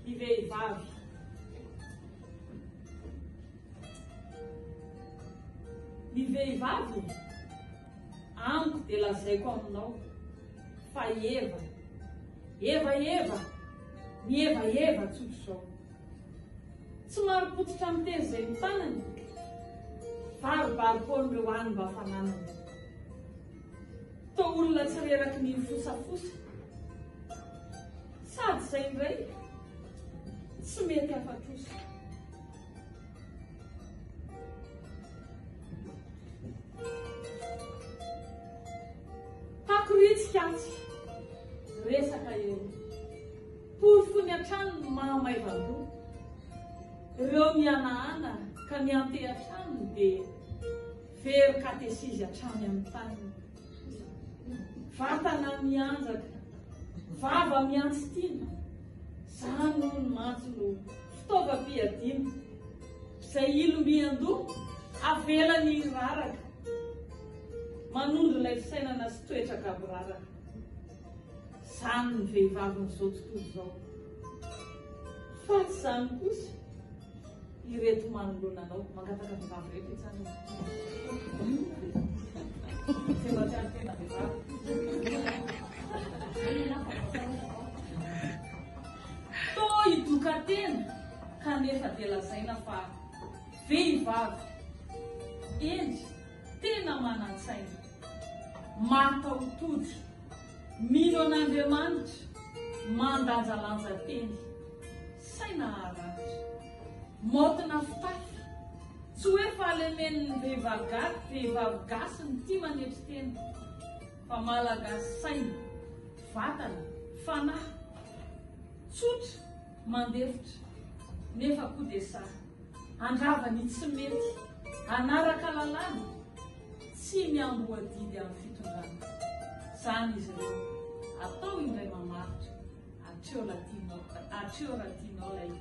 Ny vehivavy. Ny vehivavy amiko dia lazaiko aminao fa eva, eva eva, mihevaheva tsotr'izao. Tsy marim-pototra miteny izay ny tanany, baribaripoan'ireo any mba fananany. Toa olona tsy reraky ny mifosafosa. Sady izay indray tsy mety afa-trosa. Takoritsika atsy, resaka eroa. Porofony hatrany ny maha maivan-doha. Ireo mihanahana ka miantehatra aminy dia very katesizy hatrany amin'ny taniny. Vatana mianjaka, vava miantsy tiana, zany hono mantsy no fitaovam-piadiana. Izay ilombian-doha, avelany hiraraka. Manondro ilay fisainana sy toetra gaboraraka. Zany ny vehivavin'izao tontolo izao. Fa tsy izany kosa ireto manoloana anao. Mangataka vehivavy ireto itsany. Tsy mahatsiaro tena vehivavy. Toa hidoka tena kanefa dia lazaina fa vehivavy hendry tena manan-tsaina. Mataho-tody. Mino an'Andriamanitra, mandanjalanja teny, saina hahararitra. Maotina fitafy, tsy hoe fahalemen'ny vehivavy gasy ny tia manetry tena, fa Malagasy saina, vatana, fanahy, tsotra, mandefitra, nefa koa dia sahy handrava ny tsy mety, hanaraka lalàna, Tsy miamboho adidy amin'ny fitondrana zany izy ireo, atao indray mamaritra, hatreo la tianao, hatreo raha tianao ilay.